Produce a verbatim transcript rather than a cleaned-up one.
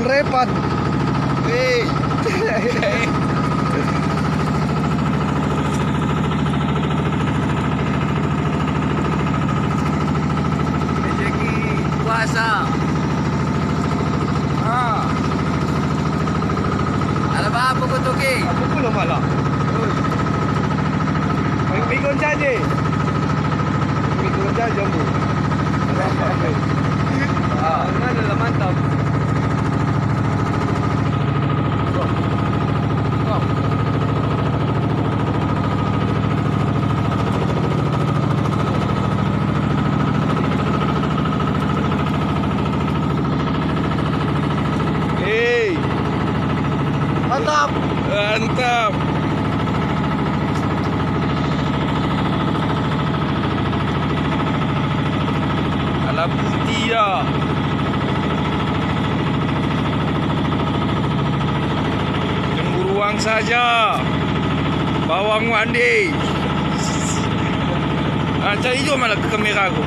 Repat. Hei. Rezeki puasa. Ha. Alah, bah, apa kau toke? Apa pun nama lah. Oi. Pergi goncang je. Pergi goncang jambu. Ada apa? Ha, mana lah mantap. Hei. Mantap. Mantap. Alah putih dah. Cemburuan saja. Bawang mandi. Ah, cari jom malah ke kamera aku.